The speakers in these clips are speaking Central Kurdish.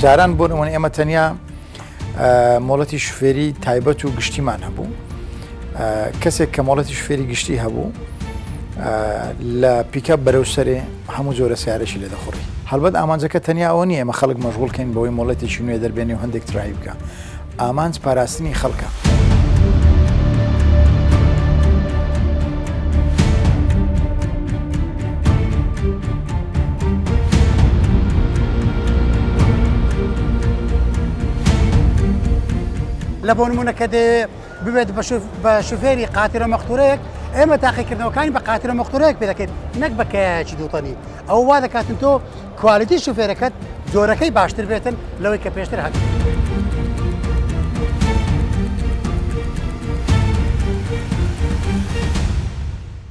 جاران بۆ نمونە ئێمە تەنیا مۆڵەتی شوفێری تایبەت و گشتیمان هەبوو کەسێک کە مۆڵەتی شوفێری گشتی هەبوو لە پیکەپ بەرەو سەرێ هەموو جۆرە سیارەشی لێ دەخوڕی هەڵبەت ئامانجەکە تەنیا ئەوە نییە ئێمە خەڵک مەشغوڵکەین بەوەی مۆڵەتێکی نوێ دەربێنی و هەندێک try بکە ئامانج پاراستنی خەڵکە. لە بۆ نمونە کە دەیەوێ ببێت بە شوفێری قاترە مەقتورەیەک ئێمە تاقیکردنەوەکانی بە قاترە مەقتورەیەک پێ دەکەین نەک بە کەیایەکی دووتەنی ئەوە وا دەکاتن تۆ quality شوفێرەکەت جۆرەکەی باشتر بێتن لەوەی کە پێشتر هەبێت.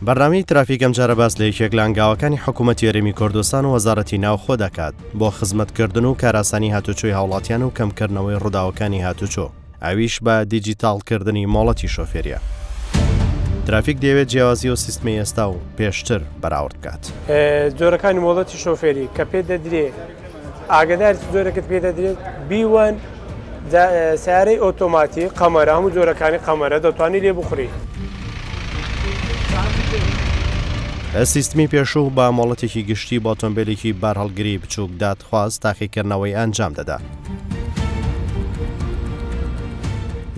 بەرنامەی ترافیک ئەمجارە باس لە یەکێک لە هەنگاوەکانی حکوومەتی هەرێمی کوردستان و وەزارەتی ناوخۆ دەکات بۆ خزمەتکردن و کارئاسانی هاتوچۆی هاوڵاتیان و کەمکردنەوەی ڕووداوەکانی هاتوچۆ. ئەویش بە دیجیتاڵکردنی مۆڵەتی شۆفێریە. ترافیک دەیەوێت جیاوازی ئەو سیستمەی ئێستا و پێشتر بەراورد بکات. جۆرەکانی مۆڵەتی شۆفێری کە پێت دەدرێ ئاگداری چ جۆرەکت پێ دەدرێت بیوەن سیارەی ئۆتۆماتی قەمەرە هەموو جۆرەکانی قەمەرە دەتوانی لێ بخوری. لە سیستمی پێشوو بە مۆڵەتێکی گشتی بۆ ئۆتۆمبێلێکی بارهەڵگری بچووک دادخواز تاقیکردنەوەی ئەنجام دەدا.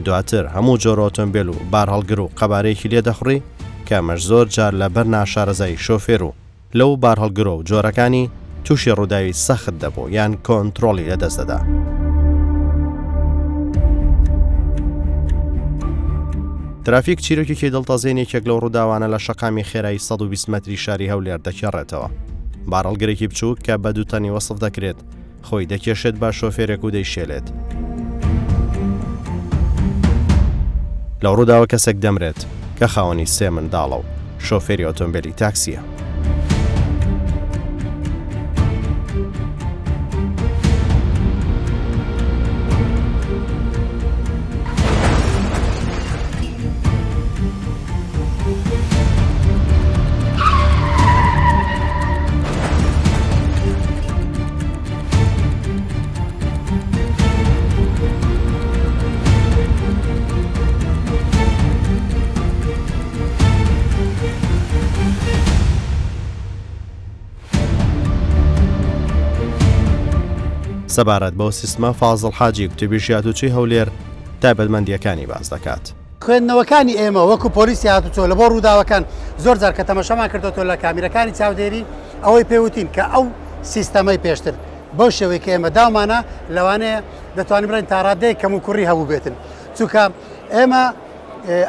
دواتر هەموو جۆرە ئۆتۆمبێل و بارهەڵگر و قەبارەیەکی لێ دەخوڕی کە ئەمەش زۆر جار لە بەر ناشارەزایی شۆفێر و لەو بارهەڵگرە و جۆرەکانی تووشی ڕووداوی سەخت دەبوو یان کۆنترۆڵی لەدەست دەدا. ترافیک چیرۆکێکی دڵتەزێن یەکێک لەو ڕووداوانە لە شەقامی خێرایی 120 مەتری شاری هەولێر دەکێڕێتەوە. بارهەڵگرێکی بچووک کە بە دوو تەنی وەسف دەکرێت خۆی دەکێشێت بە شۆفێرێک و دەیشێلێت. لەو ڕووداوە کەسێک دەمرێت کە خاوەنی سێ منداڵە و شۆفێری ئۆتۆمبێلی تاکسییە. سەبارەت بەو سیستمە فازڵ حاجی گوتەبێژی هاتوچۆی هەولێر تایبەتمەندییەکانی باس دەکات. خوێندنەوەکانی ئێمە وەکو پۆلیسی هاتوچۆ لە بۆ ڕووداوەکان زۆر جار کە تەمەشامان کردۆتەوە لە کامیرەکانی چاودێری ئەوەی پێوتین کە ئەو سیستەمەی پێشتر بەو شێوەی کە ئێمە داومانە لەوانەیە دەتوانین بڵێین تا ڕادەیەک کەموکوڕی هەبووبێتن چونکە ئێمە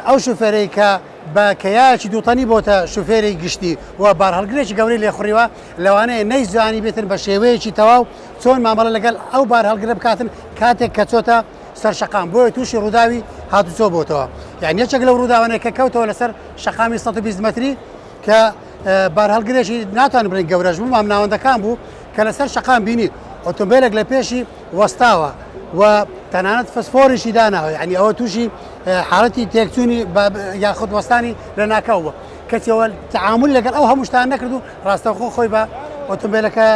ئەو شوفێرەی کە بە کەیایەکی دووتەنی بۆتە شوفێری گشتی و بارهەڵگرێکی گەورەی لێخوڕیوە لەوانەیە نەیزانی بێتن بە شێوەیەکی تەواو چۆن مامەڵە لەگەڵ ئەو بارهەڵگرە بکاتن کاتێک کە چۆتە سەر شەقام بۆیە تووشی ڕووداوی هاتوچۆ بۆتەوە یان یەکێک لەو ڕووداوانەیە کە کەوتەوە لەسەر شەقامی 120 مەتری کە بارهەڵگرێکی ناتوانم بڵێین گەورەش بوو مامناوەندەکان بوو کە لەسەر شەقام بینی ئۆتۆمبیلێک لە پێشی وەستاوە و تەنانەت فسفۆریشی داناوە یعنی ئەوە تووشی حاڵەتی تێکچوونی یاخود وەستانی لە ناکاو بوو کەچەوە تعامل لەگەڵ ئەو هەموو شتان نەکرد و ڕاستەوخۆ خۆی بە ئۆتۆمبیلەکە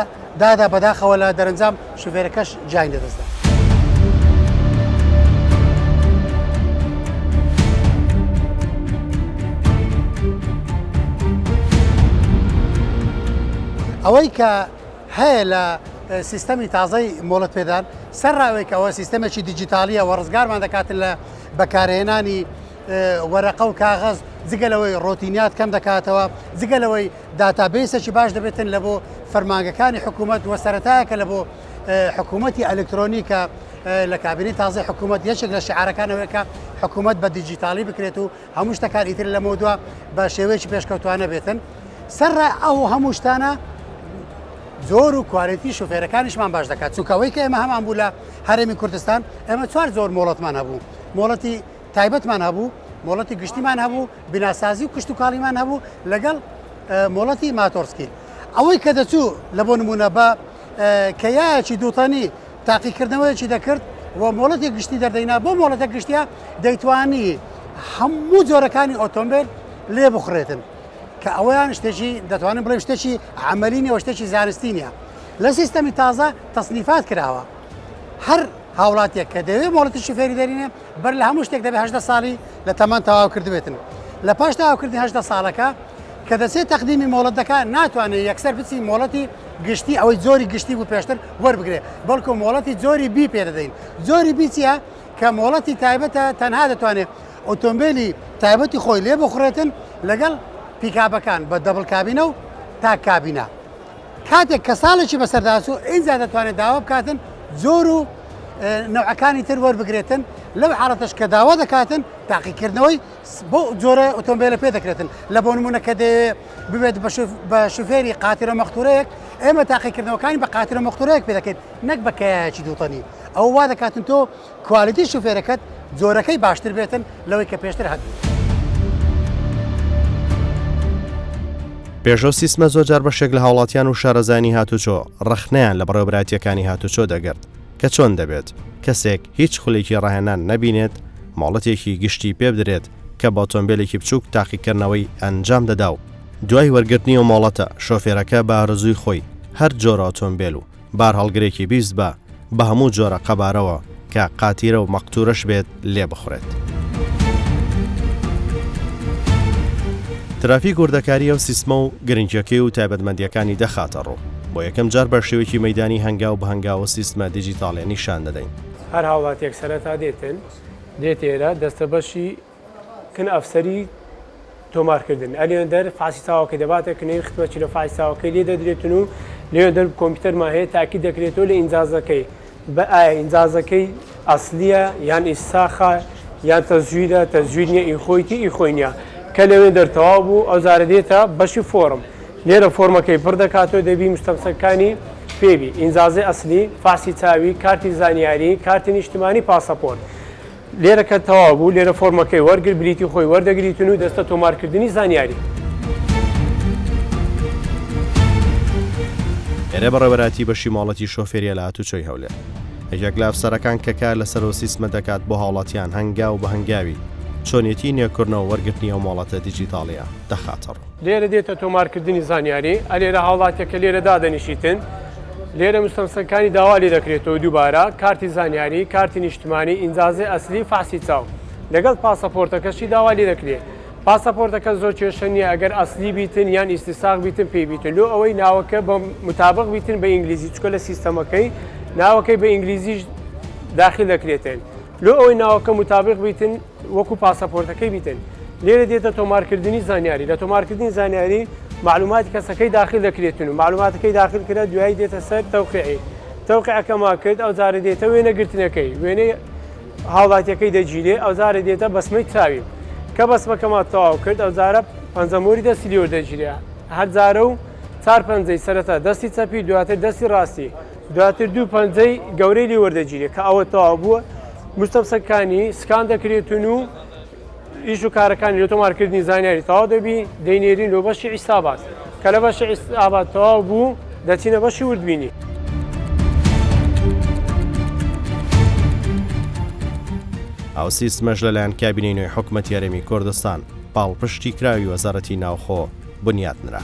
دادا بەداخەوە لە دەرەنجام شوفێرەکەش گیانی لەدەستدا. ئەوەی کە هەیە لە سیستەمی تازەی مۆڵەت پێدان سەر ڕاوێک ئەوە سیستەمێکی دیجیتالیە وە ڕزگارمان دەکاتن لە بەکارهێنانی وەرەقە و کاغەز جگە لەوەی ڕۆتینیات کەم دەکاتەوە جگە لەوەی database ێکی باش دەبێتن لە بۆ فەرمانگەکانی حکوومەت وە سەرەتایەکە لە بۆ حکوومەتی ئەلکترۆنی کە لە کابینەی تازەی حکوومەت یەکێک لە شعارەکانەوەی کە حکوومەت بە دیجیتاڵی بکرێت و هەموو شتەکان ئیتر لەمەودوا بە شێوەیەکی پێشکەوتوانە بێتن سەر ئەو هەموو شتانە جۆر و quality شوفێرەکانیشمان باش دەکات چونکە ئەوەی کە ئێمە هەمان بوو لە هەرێمی کوردستان ئێمە چوار جۆر مۆڵەتمان هەبوو مۆڵەتی تایبەتمان هەبوو، مۆڵەتی گشتیمان هەبوو، بیناسازی و کشتوکاڵیمان هەبوو لەگەڵ مۆڵەتی ماتۆڕسکیل. ئەوەی کە دەچوو لە بۆ نموونە بە کەیایەکی دووتەنی تاقیکردنەوەیەکی دەکرد و مۆڵەتی گشتی دەردەینا بۆ مۆڵەتە گشتیە دەیتوانی هەموو جۆرەکانی ئۆتۆمبیل لێ بخڕێتن کە ئەوەیان شتێکی دەتوانم بڵێم شتێکی عملی نیە و شتێکی زانستی نیە لە سیستەمی تازە تەسنیفات کراوە. هەر هاوڵاتیەک کە دەیەوێت مۆڵەتی شوفێری دەرینێ بەر لە هەموو شتێک دەبێت 18 ساڵی لە تەمەن تەواو کردبێتن لە پاش تەواوکردنی 18 ساڵەکە کە دەچێت تەقدیمی مۆڵەت دەکات ناتوانێت یەکسەر بچی مۆڵەتی گشتی ئەوەی جۆری گشتی بوو پێشتر وەربگرێ بەڵکو مۆڵەتی جۆری B پێدەدەین جۆری B چییە کە مۆڵەتی تایبەتە تەنها دەتوانێت ئۆتۆمبیلی تایبەتی خۆی لێ بخڕێتن لەگەڵ پیکابەکان بە double کابینە و تاک کابینە کاتێک کە ساڵێکی بەسەرداچوو ئینجا دەتوانێت داوا بکاتن جۆر و نەوعەکانی تر وەربگرێتن لەو حاڵەتەش کە داوا دەکاتن تاقیکردنەوەی بۆ جۆرە ئۆتۆمبیلە پێ دەکرێتن لە بۆ نمونە کە دەیەوێت ببێت بە شوفێری قاترە مەختورەیەک ئێمە تاقیکردنەوەکانی بە قاترە مەختورەیەک پێ دەکەین نەک بە کەیایەکی دووتەنی ئەو وا دەکاتن تۆ quality شوفێرەکەت جۆرەکەی باشتر بێتن لەوەی کە پێشتر هەبوو. پێش ئەو سیستمە زۆرجار بەشێک لە هاوڵاتیان و شارەزایانی هاتوچۆ ڕەخنەیان لە بەڕێوەبەرایەتییەکانی هاتوچۆ دەگرت کە چۆن دەبێت کەسێک هیچ خولێکی ڕاهێنان نەبینێت مۆڵەتێکی گشتی پێبدرێت کە بە ئۆتۆمبێلێکی بچووک تاقیکردنەوەی ئەنجام دەدا و دوای وەرگرتنی ئەو مۆڵەتە شۆفێرەکە بە ئارەزووی خۆی هەر جۆرە ئۆتۆمبێل و بارهەڵگرێکی 20 بە بە هەموو جۆرە قەبارەوە کە قاتیرە و مەقتورەش بێت لێ بخورێت. ترافیک وردەکاری ئەو سیستمە و گرنگیەکەی و تایبەتمەندیەکانی دەخاتە ڕوو. بۆ یەکەم جار بە شێوەیەکی مەیدانی هەنگاو بە هەنگاو ئەو سیستمە دیجیتاڵیە نیشان دەدەین. هەر هاوڵاتیەک سەرەتا دێتن دێت ئێرە دەستەبەشی کن ئەفسەری تۆمارکردن ئەلێندەر فاسی چاوەکەی دەباتە کنەی ختمە چلە فاسی چاوەکەی لێ دەدرێتن و لێندەر کۆمپیوتەرمان هەیە تاکی دەکرێتەوە لە ئینجازەکەی بە ئایا ئینجازەکەی ئەسلیە یان ئیساخە یان تەزویرە تەزویر نیە ئی خۆیتی ئی خۆی نیە کە لەوێندەر تەواو بوو ئەو جارە دێتە بەشی فۆرم لێرە فۆرمەکەی پڕ دەکاتەوە دەبی مستەمسەکانی پێبی ئینجازەی ئەسلی فاسی چاوی کارتی زانیاری کارتی نیشتمانی پاسەپۆرت لێرە کە تەواو بوو لێرە فۆرمەکەی وەرگر بلیتی خۆی وەردەگریتن و دەستە تۆمارکردنی زانیاری. ئێرە بەڕێوەبەرایەتی بەشی مۆڵەتی شۆفێریە لە هاتوچۆی هەولێر. یەکێک لە ئەفسەرەکان کە کار لەسەر ئەو سیستمە دەکات بۆ هاوڵاتیان هەنگاو بە هەنگاوی چۆنیەتی نوێکردنەوە وەرگرتنی ئەو مۆڵەتە دیجیتاڵیە دەخاتەڕوو. لێرە دێتە تۆمارکردنی زانیاری، ئەلێرە هاوڵاتیەکە لێرە دادەنیشیتن، لێرە مستەمسەکانی داوا لێ دەکرێتەوە دووبارە، کارتی زانیاری، کارتی نیشتمانی، ئینجازەی ئەسلی، فەحسی چاو. لەگەڵ پاسەپۆرتەکەشی داوا لێ دەکرێ. پاسەپۆرتەکە زۆر کێشە نییە ئەگەر ئەسلی بیتن یان ئیستیساخ بیتن پێی بیتن لۆ ئەوەی ناوەکە بە متابق بیتن بە ئینگلیزی چکە لە سیستەمەکەی ناوەکەی بە ئینگلیزیش داخل دەکرێتن. لۆ ئەوەی ناوەکە متابق بیتن وەکو پاسەپۆرتەکەی بیتن لێرە دێتە تۆمارکردنی زانیاری لە تۆمارکردنی زانیاری معلوماتی کەسەکەی داخل دەکرێتن و معلوماتەکەی داخل کرا دوایی دێتە سەر تەوقیعی تەوقیعەکەما کرد ئەو جارە دێتە وێنە گرتنەکەی وێنەی هاوڵاتیەکەی دەگیرێ ئەو جارە دێتە بەسمەی چاوی کە بەسمەکەما تەواو کرد ئەو جارە پەنجەمۆری دەستی لێوە دەگیرێ هەر جارە و چار پەنجەی سەرەتا دەستی چەپی دواتر دەستی ڕاستی دواتر دوو پەنجەی گەورەی لێ وەردەگیرێت کە ئەوە تەواو بووە مستەمسەکانی سکان دەکرێتن و ئیش و کارەکانی لە تۆمارکردنی زانیاری تەواو دەبی دەینێرین لۆ بەشی عیسابات کە لە بەشی عیسابات تەواو بوو دەچینە بەشی وردبینی. ئەو سیستمەش لەلایەن کابینەی نوێی حکومەتی هەرێمی کوردستان پاڵپشتی کراوی وەزارەتی ناوخۆ بنیات نرا.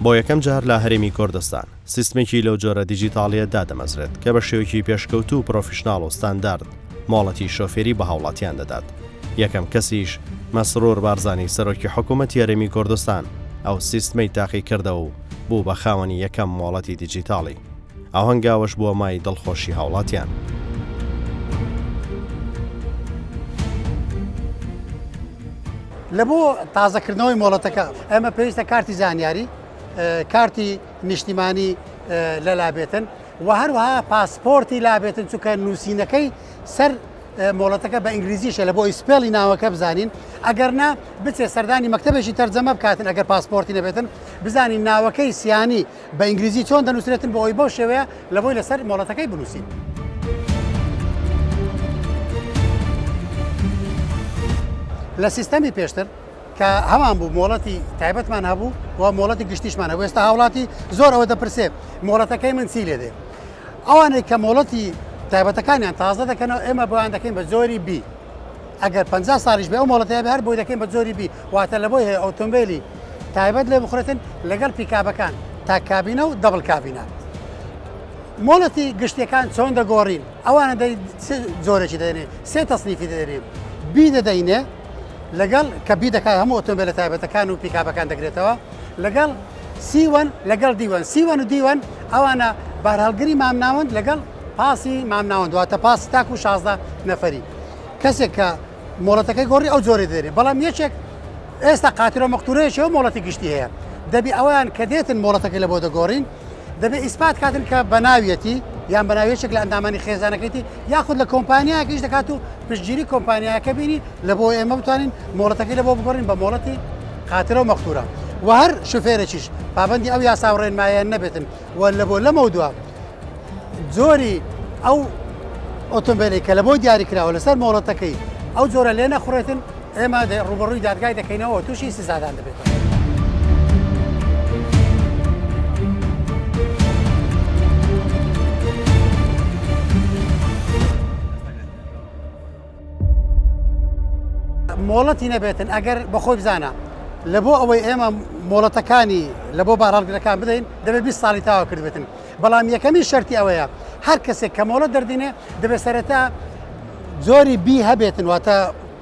بۆ یەکەم جار لە هەرێمی کوردستان سیستمێکی لەو جۆرە دیجیتاڵییە دادەمەزرێت کە بە شێوەیەکی پێشکەوتوو و پرۆفیشناڵ و ستاندارد مۆڵەتی شۆفێری بە هاوڵاتیان دەدات. یەکەم کەسیش مەسرور بارزانی سەرۆکی حکوومەتی هەرێمی کوردستان ئەو سیستمەی تاقی کردەوە و بوو بە خاوەنی یەکەم مۆڵەتی دیجیتاڵی. ئەو هەنگاوەش بووە مایەی دڵخۆشی هاوڵاتیان. لە بۆ تازەکردنەوەی مۆڵەتەکە ئێمە پێویستە کارتی زانیاری، کارتی نیشتیمانی لەلابێتن و هەروەها پاسپۆرتی لابێتن چونکە نووسینەکەی سەر مۆڵەتەکە بە ئینگلیزیشە لە بۆ spell ی ناوەکە بزانین ئەگەر نا بچێ سەردانی مەکتەبێکی تەرجەمە بکاتن ئەگەر پاسپۆرتی نەبێتن بزانین ناوەکەی سیانی بە ئینگلیزی چۆن دەنووسرێتن بۆ ئەوی بەو شێوەیە لە بۆی لەسەر مۆڵەتەکەی بنووسین. لە سیستەمی پێشتر کە هەمان بوو مۆڵەتی تایبەتمان هەبوو و مۆڵەتی گشتیشمان هەبوو ئێستا هاوڵاتی زۆر ئەوە دەپرسێ مۆڵەتەکەی من چی لێ دێ ئەوانەی کە مۆڵەتی تایبەتەکانیان تازە دەکەنەوە ئێمە بۆیان دەکەین بە جۆری B ئەگەر 50 ساڵیش بێ ئەو مۆڵەتەیە بێ هەر بۆی دەکەین بە جۆری B واتە لە بۆی هەیە ئۆتۆمبیلی تایبەت لێ بخورێتن لەگەڵ پیکابەکان تاک کابینە و double کابینە. مۆڵەتی گشتیەکان چۆن دەگۆڕین؟ ئەوانە دەی چ جۆرێکی دەدەینێ؟ سێ تەسنیفی دەدەینێ. B دەدەینێ لەگەڵ کە B دەکات هەموو ئۆتۆمبیلە تایبەتەکان و پیکابەکان دەگرێتەوە لەگەڵ C one لەگەڵ D one C one و D one ئەوانە بارهەڵگری مامناوەند لەگەڵ پاسی مامناوەند واتە پاسی تاکو 16 نەفەری کەسێک کە مۆڵەتەکەی گۆڕی ئەو جۆری دەێنێ بەڵام یەکێک ئێستا قاترە مەقتورەیەکی ئەو مۆڵەتی گشتی هەیە دەبی ئەویان کە دێتن مۆڵەتەکەی لە بۆ دەگۆڕین دەبێ ئیسپات کاتن کە بەناویەتی یان بەناویەکێک لە ئەندامانی خێزانەکەیتی یاخود لە کۆمپانیایەک ئیش دەکات و پشتگیری کۆمپانیایەکە بینی لە بۆ ئێمە بتوانین مۆڵەتەکەی لە بۆ بگۆڕین بە مۆڵەتی قاترە و مەختورە و هەر شوفێرێکیش پابندی ئەو یاسا و ڕێنمایە نەبێتن و لە بۆ لەمەودوا جۆری ئەو ئۆتۆمبیلی کە لە بۆی دیاری کراوە لەسەر مۆڵەتەکەی ئەو جۆرە لێ نەخورێتن ئێمە ڕوبەڕووی دادگای دەکەینەوە تووشی سزادان دەبێتەوە. مۆڵەتی نەبێتن ئەگەر بەخۆی بزانە لە بۆ ئەوەی ئێمە مۆڵەتەکانی لە بۆ بارهەڵگرەکان بدەین دەبێت 20 ساڵی تاوا کردبێتن بەڵام یەکەمین شەرتی ئەوەیە هەر کەسێک کە مۆڵەت دەردینێ دەبێت سەرەتا جۆری B هەبێتن واتە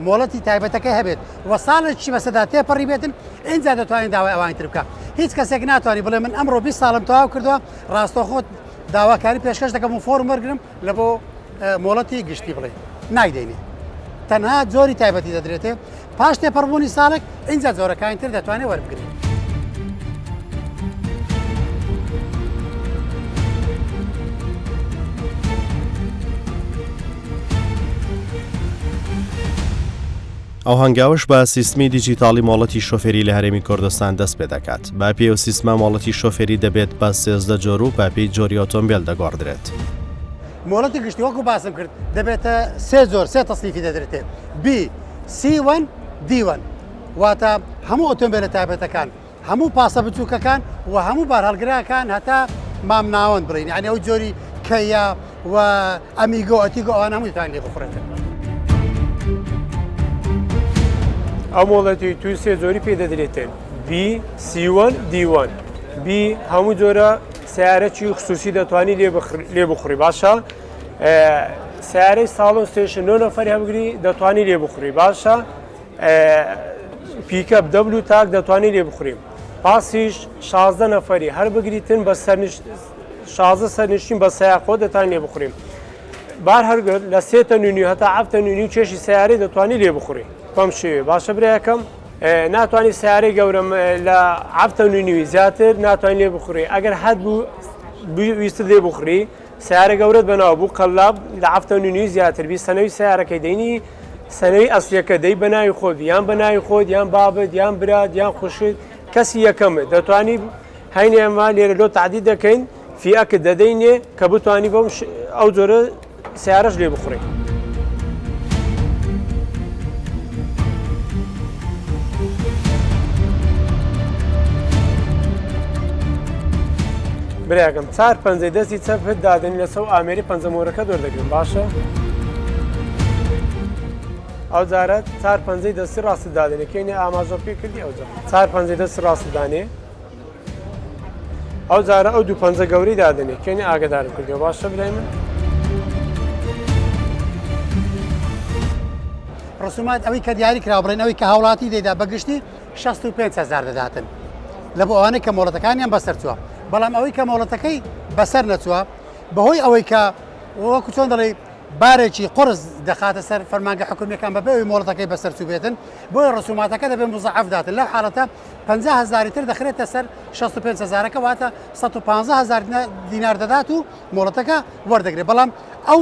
مۆڵەتی تایبەتەکەی هەبێت و ساڵێکی بەسەدا تێپەڕی بێتن ئینجا دەتوانین داوای ئەوانی تر بکە هیچ کەسێک ناتوانانی بڵێ من ئەمڕۆ 20 ساڵم تەواو کردووە ڕاستەوخۆ داواکاری پێشکەش دەکەم و فۆرم وەرگرم لە بۆ مۆڵەتی گشتی بڵێ نایدەینێ تەنها جۆری تایبەتی دەدرێتێ پاش تێپەڕبوونی ساڵێک ئینجا جۆرەکانی تر دەتوانێت وەربگرێت. ئەو هەنگاوەش بە سیستمی دیجیتاڵی مۆڵەتی شۆفێری لە هەرێمی کوردستان دەست پێ دەکات. بە پێی ئەو سیستمە مۆڵەتی شۆفێری دەبێت بە 13 جۆر و بە پێی جۆری ئۆتۆمبێل دەگۆڕدرێت. مۆڵەتی گشتی وەکو باسم کرد دەبێتە سێ جۆر سێ تەسنیفی دەدرێتێ B C one D one واتە هەموو ئۆتۆمبیلە تایبەتەکان هەموو پاسە بچووکەکان و هەموو بارهەڵگرەکان هەتا مامناوەند بڵین یعنی ئەو جۆری کەیا و ئەمیگۆ ئەتیگۆ ئەوان هەمووی دەتوانین لێ بخورێتن. ئەو مۆڵەتی تو سێ جۆری پێ دەدرێتن B C one D one B هەموو جۆرە سیارەکی خصوصی دەتوانی لێ بخوری باشە سیارەی ساڵۆن ستێشن نۆ نەفەری هەبگری دەتوانی لێ بخوری باشە پیکەپ دەبل و تاک دەتوانی لێ بخوری پاسیش 16 نەفەری هەر بگریتن بە سەرنیش 16 سەرنشین بە سیاقۆ دەتان لێ بخوریم بار هەرگر لە سێتە نونی هەتا هەفتە نونی و کێشی سیارەی دەتوانی لێ بخوری بەم شێوێ باشە برایەکەم ناتوانانی سیارەی گەورەم لە هەفتە نونیوی زیاتر ناتوانین لێ بخوری ئەگەر هەر بوو ویست لێ بخوری سیارە گەورەت بەناو بوو قەلاب لە هەفتە نونی زیاتر بی سەنەوی سیارەکەی دەینی سەنەوی ئەسلیەکە دەی بەناوی خۆت یان بەناوی خۆت یان بابت یان برات یان خوشت کەسی یەکەمت دەتوانی هەینێ ئەمە لێرە لۆ تعدید دەکەین فیئەکت دەدەینێ کە بتانی بەم ئەو جۆرە سیارەش لێ بخورێ. براکەم چار پەنجەی دەستی چەپت دادەنی لەسەر ئامێری پەنجەمۆرەکە دۆردەگرم باشە ئەو جارە چار پەنجەی دەستی ڕاست دادەنێ کێنێ ئاماژە پێ کردی ئەو جار چار پەنجەی دەستی ڕاست دانێ ئەو جارە ئەو دوو پەنجە گەورەی دادەنێ کێنێ ئاگدارم کردەوە باشە برای من ڕسومات ئەوەی کە دیاری کرا بڵێن ئەوەی کە هاوڵاتی دەیدا بەگشتی 65 هزار دەداتن لە بۆ ئەوانەی کە مۆڵەتەکانیان بەسەر چووە بەڵام ئەوەی کە مۆڵەتەکەی بەسەر نەچووە بەهۆی ئەوەی کە وەکو چۆن دەڵێ بارێکی قرس دەخاتە سەر فەرمانگە حکومیەکان بەبێ ئەوی مۆڵەتەکەی بەسەر چووبێتن بۆیە ڕسوماتەکە دەبێت مزەعەف داتن لەو حاڵەتە 50 هزاری تر دەخرێتە سەر 65 هزارەکە واتە 115 هزار دینار دەدات و مۆڵەتەکە وەردەگرێت بەڵام ئەو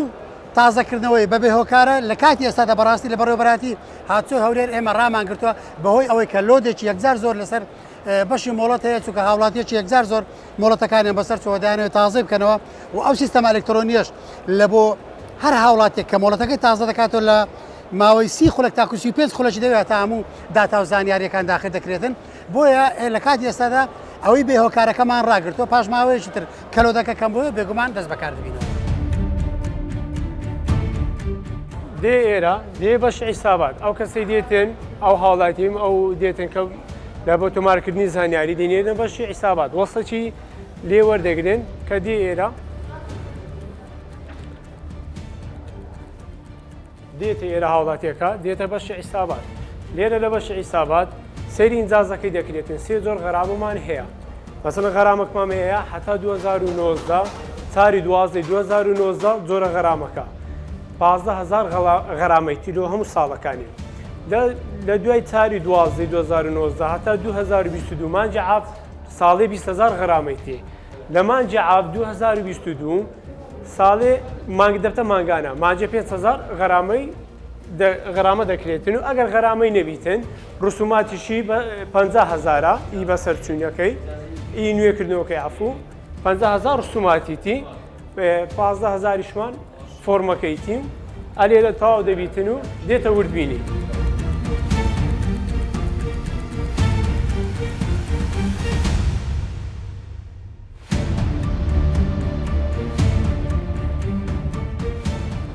تازەکردنەوەی بەبێ هۆکارە لە کاتی ئێستادا بەڕاستی لە بەڕێوەبەرایەتی هاتوچۆی هەولێر ئێمە ڕامان گرتووە بەهۆی ئەوەی کە لۆدێکی یەکجار زۆر لەسەر بەشی مۆڵەت هەیە چونکە هاوڵاتیەکی یەکجار زۆر مۆڵەتەکانیان بەسەر چووە دەیانەوێت تازەی بکەنەوە و ئەو سیستەمە ئەلکترۆنیەش لە بۆ هەر هاوڵاتێک کە مۆڵەتەکەی تازە دەکاتەوە لە ماوەی سی خولەک تاکو 35 خولەکی دەوێت تا هەموو داتا و زانیاریەکان داخل دەکرێتن بۆیە لە کاتی ئێستادا ئەوەی بێ هۆکارەکەمان ڕاگرتووە پاش ماوەیەکی تر کە لۆدەکە کەم بووە بێگومان دەست بەکار دەبینەوە. دێ ئێرە دێ بەش عیسابات ئەو کەسەی دێتن ئەو هاوڵاتیم ئەو دێتن کە لە بۆ تۆمارکردنی زانیاری دێنێنە بەشی عیسابات وەسەکی لێ وەردەگرن کە دێ ئێرە. دێتە ئێرە هاوڵاتیەکە دێتە بەشی عیسابات لێرە لە بەشی عیسابات سەیری ئینجازەکەی دەکرێتن سێ جۆر غەرامەمان هەیە مەسەلەن غەرامەکمان هەیە هەتا 2019 چاری دوازدەی 2019 جۆرە غەرامەکە 15000 غەرامەی تیلۆ هەموو ساڵەکانی لە دوای چاری دوازدەی 2019 هەتا 2022 مانگی ئاب ساڵی 20000 غەرامەی تێ لە مانگی ئاب 2022 ساڵێ مانگ دەبتە مانگانە مانجێ 5000 غەرامەی غەرامە دەکرێتن و ئەگەر غەرامەی نەبیتن ڕسوماتیشی بە 50 هەزارە ئی بەسەرچوونەکەی ئی نوێکردنەوەکەی عفو 50 هەزار ڕسوماتیتی 15 هەزاریشمان فۆرمەکەیتی ئەلێرە تەواو دەبیتن و دێتە وردبینی.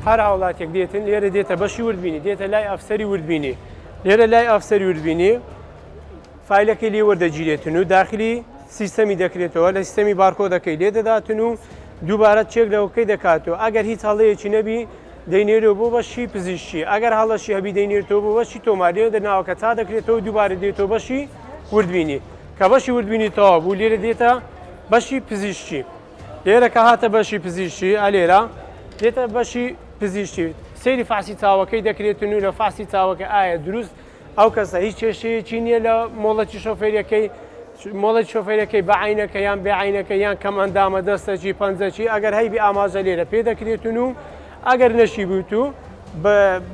هەر هاوڵاتیەک دێتن لێرە دێتە بەشی وردبینی دێتە لای ئەفسەری وردبینی لێرە لای ئەفسەری وردبینی فایلەکەی لێ وەردەگیرێتن و داخلی سیستەمی دەکرێتەوە لە سیستەمی بارکۆدەکەی لێ دەداتن و دووبارە چێک لەوەکەی دەکاتەوە ئەگەر هیچ هەڵەیەکی نەبی دەینێرەوە بۆ بەشی پزیشکی ئەگەر هەڵەشی هەبی دەینێرتەوە بۆ بەشی تۆمار لێ دەناوەکە تا دەکرێتەوە دووبارە دێتەوە بەشی وردبینی کە بەشی وردبینی تەواو بوو لێرە دێتە بەشی پزیشکی لێرە کە هاتە بەشی پزیشکی ئەلێرە دێتە بەشی پزیشکی سەیری فاسی چاوەکەی دەکرێتن و لە فاسی چاوەکە ئایا دروست ئەو کەسە هیچ کێشەیەکی نییە لە مۆڵەتی شۆفێریەکەی مۆڵەت شۆفێرەکەی بە عینەکە یان بێ عینەکە یان کەم ئەندامە دەستەکی پەنجەکی ئەگەر هەیبی ئاماژە لێرە پێ دەکرێتن و ئەگەر نەشی بوویت و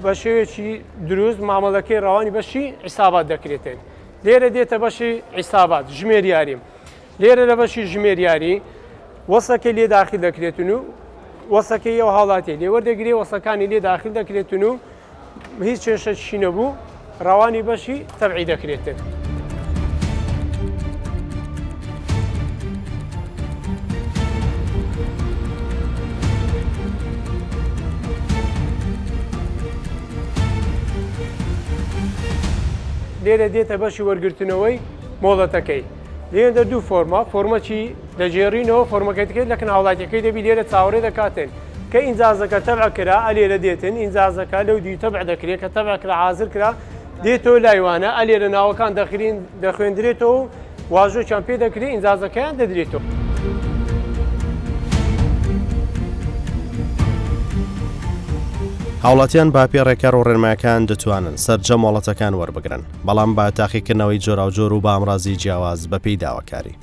بە شێوەیەکی دروست مامەڵەکەی ڕەوانی بەشی حیسابات دەکرێتن لێرە دێتە بەشی حیسابات ژمێریاری لێرە لە بەشی ژمێریاری وەسەکەی لێ داخل دەکرێتن و وەسەکەی ئەو هاوڵاتی لێ وەردەگرێ وەسەکانی لێ داخل دەکرێتن و هیچ کێشەکی نەبوو ڕەوانی بەشی تەبعی دەکرێتن. لێرە دێتە بەشی وەرگرتنەوەی مۆڵەتەکەی لێندە دوو فۆرمە فۆرمەکی دەگێڕینەوە فۆرمەکەی دەکەیت لە کن هاوڵاتیەکەی دەبی لێرە چاوەڕێ دەکاتن کە ئینجازەکە تەبع کرا ئەلێرە دێتن ئینجازەکە لەو دوی تەبع دەکرێت کە تەبع کرا حازر کرا دێتەوە لایوانە ئەلێرە ناوەکان دەخرین دەخوێندرێتەوە و واژۆکیان پێ دەکرێت ئینجازەکەیان دەدرێتەوە. هاوڵاتیان بە پێ ڕێکار و ڕێنمایەکان دەتوانن سەرجەم مۆڵەتەکان وەربگرن، بەڵام بە تاقیکردنەوەی جۆراوجۆر و بە ئامرازی جیاواز بەپێی داواکاری.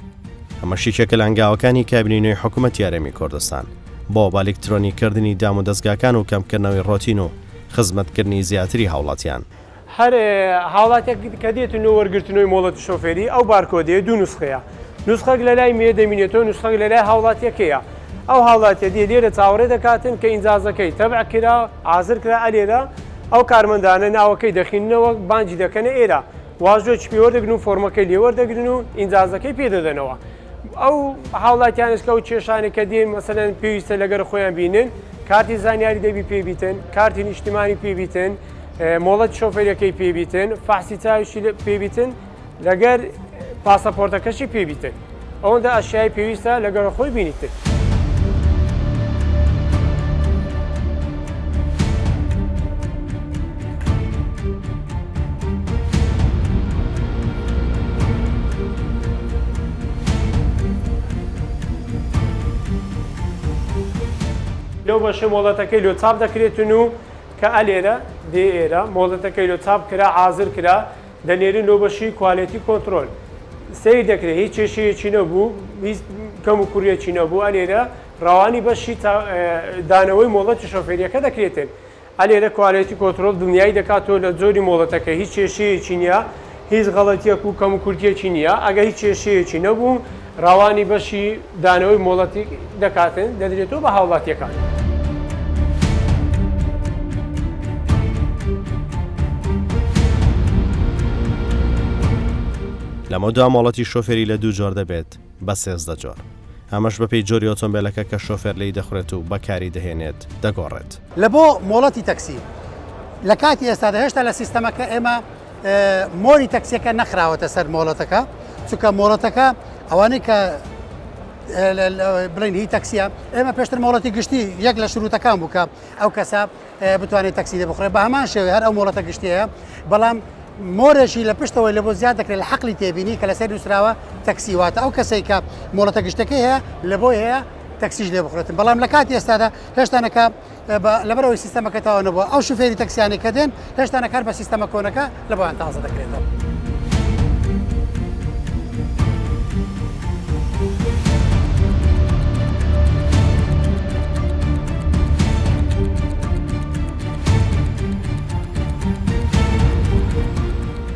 ئەمەش یەکێکە لە هەنگاوەکانی کابینەی نوێی حکومەتی هەرێمی کوردستان بۆ بەئەلیکترۆنیکردنی دامودەزگاکان و کەمکردنەوەی ڕۆتین و خزمەتکردنی زیاتری هاوڵاتیان. هەر هاوڵاتیەک کە دێتە نۆ وەرگرتنەوەی مۆڵەتی شۆفێری ئەو بارکۆدەیە دوو نوسخەیە نوسخەک لە لای مێ دەمینێتەوە نوسخەک لە لای هاوڵاتیەکەیە ئەو هاوڵاتیە دێ لێرە چاوەڕێ دەکاتن کە ئینجازەکەی تەبع کرا حازر کرا ئەلێرە ئەو کارمەندانە ناوەکەی دەخیننەوە بانگی دەکەنە ئێرە واژۆکی پێ وەردەگرن و فۆرمەکەی لێ وەردەگرن و ئینجازەکەی پێ دەدەنەوە ئەو هاوڵاتیانش کە ئەو کێشانێک کە دێن مەسەلەن پێویستە لەگەر خۆیان بینن کارتی زانیاری دەبی پێ بیتن کارتی نیشتیمانی پێ بیتن مۆڵەت شۆفێرەکەی پێ بیتن فەحسی چاویشی پێ بیتن لەگەر پاسەپۆرتەکەشی پێ بیتن ئەوەندە ئەشیای پێویستە لەگەڵ خۆی بینیتن. لەو بەشەی مۆڵەتەکەی لۆ چاپ دەکرێتن و کە ئەلێرە دێ ئێرە مۆڵەتەکەی لۆ چاپ کرا حازر کرا دەنێرن لۆ بەشی quality control سەیر دەکرێت هیچ کێشەیەکی نەبوو هیچ کەم و کوڕیەکی نەبوو ئەلێرە ڕەوانی بەشی دانەوەی مۆڵەتی شۆفێریەکە دەکرێتن ئەلێرە quality control دڵنیایی دەکاتەوە لە جۆری مۆڵەتەکە هیچ کێشەیەکی نییە هیچ غەڵەتیەک و کەم و کورتیەکی نییە ئەگەر هیچ کێشەیەکی نەبوو ڕەوانی بەشی دانەوەی مۆڵەتی دەکاتن دەدرێتەوە بە هاوڵاتیەکان. لەمەودوا مۆڵەتی شۆفێری لە دوو جۆر دەبێت بە 13 جۆر. ئەمەش بەپێی جۆری ئۆتۆمبێلەکە کە شۆفێر لێی دەخورێت و بەکاری دەهێنێت دەگۆڕێت. لە بۆ مۆڵەتی تەکسی لە کاتی ئێستادا هێشتا لە سیستەمەکە ئێمە مۆری تەکسیەکە نەخراوەتە سەر مۆڵەتەکە چونکە مۆڵەتەکە ئەوانەی کە بڵێن هی تەکسیە ئێمە پێشتر مۆڵەتی گشتی یەک لە شروتەکان بوو کە ئەو کەسە بتوانێت تەکسی لێ بخڕێت بە هەمان شێوەی هەر ئەو مۆڵەتە گشتیەیە بەڵام مۆرێکی لە پشتەوەی لە بۆ زیاد دەکرێت لە حەقلی تێبینی کە لەسەر نووسراوە تەکسی واتە ئەو کەسێک کە مۆڵەتە گشتەکەی هەیە لە بۆی هەیە تەکسیش لێ بخڕێتن بەڵام لە کاتی ئێستادا هێشتا نەکە لەبەرەوەی سیستەمەکە تەواو نەبووە ئەو شوفێری تەکسیانەی کە دێن هێشتا نەکار بە سیستەمە کۆنەکە لە بۆیان تازە دەکرێتەوە.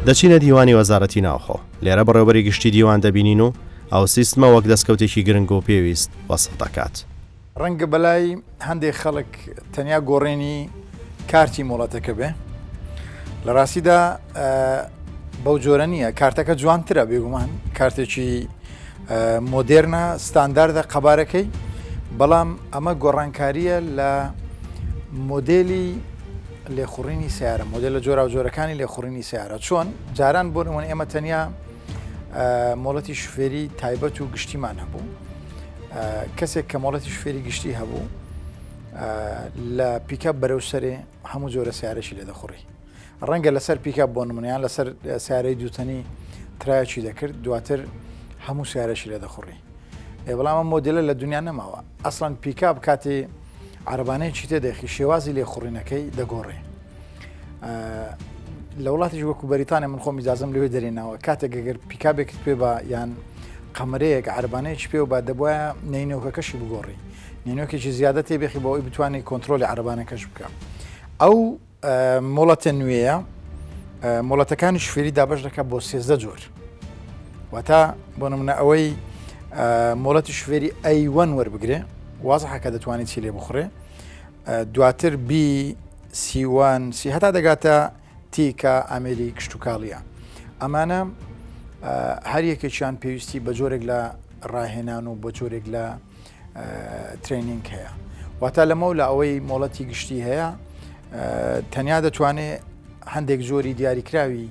دەچینە دیوانی وەزارەتی ناوخۆ، لێرە بەڕێوەبەری گشتی دیوان دەبینین و ئەو سیستمە وەک دەستکەوتێکی گرنگ و پێویست وەسف دەکات. ڕەنگە بەلای هەندێک خەڵک تەنیا گۆڕینی کارتی مۆڵەتەکە بێ لە ڕاستیدا بەو جۆرە نییە کارتەکە جوانترە بێگومان کارتێکی مۆدێرنە ستانداردە قەبارەکەی بەڵام ئەمە گۆڕانکاریە لە مۆدێلی لێخوڕینی سیارە مۆدل لە جۆرا و جۆرەکانی لێخوڕینی سیارە چۆن جاران بۆ نمونە ئێمە تەنیا مۆڵەتی شوفێری تایبەت و گشتیمان هەبوو کەسێک کە مۆڵەتی شوفێری گشتی هەبوو لە پیکەپ بەرەو سەرێ هەموو جۆرە سیارەشی لێ دەخوڕی ڕەنگە لەسەر پیکەپ بۆ نمونیان لەسەر سیارەی دووتەنی try ەکی دەکرد دواتر هەموو سیارەشی لێ دەخوڕی ئێ بەڵام ئەم مۆدلە لە دنیا نەماوە ئەسڵەن پیکاپ کاتێ عربانەیەکی تێدەخی شێوازی لێخوڕینەکەی دەگۆڕێ لە وڵاتیش وەکو بەریتانیا من خۆم ئیجازەم لەوێ دەرێناوە کاتێک گەگەر پیکابێکت پێ بە یان قەمەرەیەک عربانەیەکی پێ بە دەبواە نینۆکەکەشی بگۆڕی نینۆکێکی زیادە تێبێخی بۆ ئەوی بتوانێت کۆنتترۆلی عربانەکەش بکە ئەو مۆڵەتە نوێیە مۆڵەتەکانی شوفێری دابش دەکات بۆ سێزدە جۆر واتە بۆ نمونە ئەوەی مۆڵەتی شوفێری A1 وەربگرێ وازحەکە دەتوانێت چی لێ بخورێ دواتر B C1 C هەتا دەگاتە T کە ئامێری کشتتوکاڵیە ئەمانە هەر یەکێکیان پێویستی بە جۆرێک لە ڕاهێنان و بە جۆرێک لە training هەیە واتە لەمە لە ئەوەی مۆڵەتی گشتی هەیە تەنیا دەتوانێت هەندێک جۆری دیاریکراوی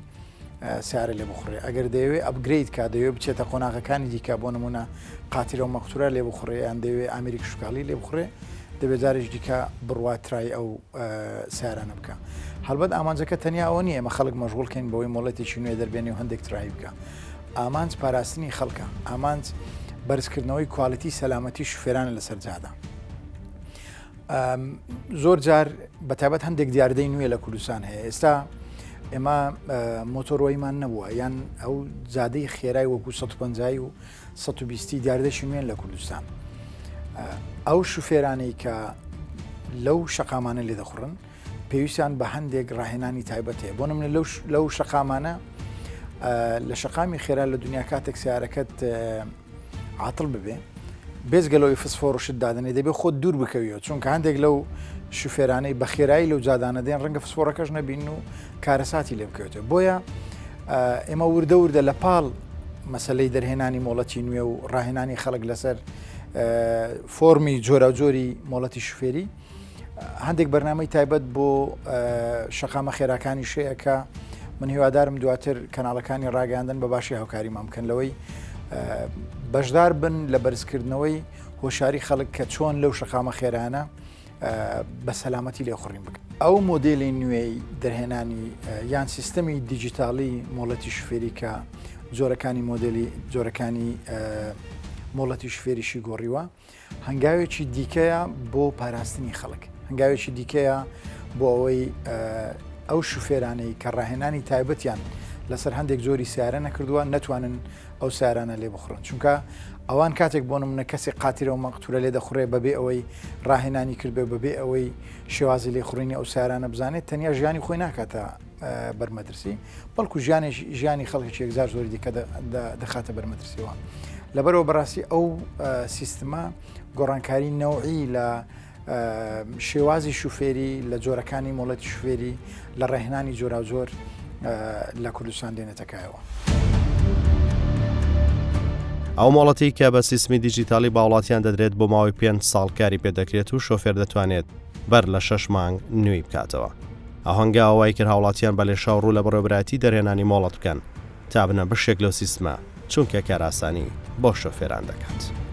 سیارە لێ بخوڕێ ئەگەر دەیەوێ upgrade کا دەیەوێ بچێتە قۆناغەکانی دیکە بۆ نمونە قاترە و مەقتورە لێ بخوڕێ یان دەیەوێ ئامێری کشتوکاڵی لێ بخوڕێ دەبێت جارێکی دیکە بڕوا try ئەو سیارانە بکە هەڵبەت ئامانجەکە تەنیا ئەوە نییە ئێمە خەڵک مەشغوڵ کەین بەوەی مۆڵەتێکی نوێ دەربێنێ و هەندێک try بکە ئامانج پاراستنی خەڵکە ئامانج بەرزکردنەوەی quality سەلامەتی شوفێرانە لەسەر جادە. زۆر جار بەتابەت هەندێک دیاردەی نوێ لە کوردستان هەیە ئێستا ئێمە motorway مان نەبووە یان ئەو جادەی خێرای وەکو 150 و 120 دیاردەشی نوێن لە کوردستان ئەو شوفێرانەی کە لەو شەقامانە لێ دەخوڕن پێویستیان بە هەندێک ڕاهێنانی تایبەت هەیە بۆ نمونە لەو شەقامانە لە شەقامی خێرا لە دنیا کاتێک سیارەکەت عاتڵ ببێ بێجگە لەوەی فسفۆر و شت دادەنێ دەبێ خۆت دوور بکەویەوە چونکە هەندێک لەو شوفێرانەی بە خێرایی لەو جادانە دێن ڕەنگە فسفۆڕەکەش نەبین و کارەساتی لێ بکەوێتەوە بۆیە ئێمە وردە وردە لە پاڵ مەسلەی دەرهێنانی مۆڵەتی نوێ و ڕاهێنانی خەڵک لەسەر فۆرمی جۆراوجۆری مۆڵەتی شوفێری هەندێک بەرنامەی تایبەت بۆ شەقامە خێراکانی شەیە کە من هیوادارم دواتر کەناڵەکانی ڕاگەاندن بە باشی هاوکاریمان بکەن لەوەی بەشدار بن لە بەرزکردنەوەی هۆشاری خەڵک کە چۆن لەو شەقامە خێرانە بە سەلامەتی لێخوڕین بکەن. ئەو مۆدێلی نوێی دەرهێنانی یان سیستەمی دیجیتاڵی مۆڵەتی شوفێری کە جۆرەکانی مۆدێلی جۆرەکانی مۆڵەتی شوفێریشی گۆڕیوە هەنگاوێکی دیکەیە بۆ پاراستنی خەڵک، هەنگاوێکی دیکەیە بۆ ئەوەی ئەو شوفێرانەی کە ڕاهێنانی تایبەتیان لەسەر هەندێک جۆری سیارە نەکردووە نەتوانن ئەو سیارانە لێ بخڕن چونکە ئەوان کاتێک بۆ نمونە کەسێک قاترە و مەقتورە لێ دەخورێ بەبێ ئەوەی ڕاهێنانی کردبێ بەبێ ئەوەی شێوازی لێخوڕینی ئەو سیارانە بزانێت تەنیا ژیانی خۆی ناکاتە بەرمەترسی بەڵکو ژیانێک ژیانی خەڵکێکی یەکجار زۆری دیکە دەخاتە بەر مەترسیەوە. لەبەرەوە بەڕاستی ئەو سیستمە گۆڕانکاری نەوعی لە شێوازی شوفێری لە جۆرەکانی مۆڵەتی شوفێری لە ڕێهنانی جۆراوجۆر لە کوردستان دێنێتەکایەوە. ئەو مۆڵەتەی کە بە سیستمی دیجیتاڵی بە هاوڵاتیان دەدرێت بۆ ماوەی پێنج ساڵ کاری پێدەکرێت و شۆفێر دەتوانێت بەر لە شەش مانگ نوێی بکاتەوە. ئەو هەنگاوە وای کرد هاوڵاتیان بە لێشاو ڕوو لە بەڕێوەبەرایەتی دەرهێنانی مۆڵەت بکەن تا بنە بەشێک لەو سیستمە، چونکە کارئاسانی بۆ شۆفێران دەکات.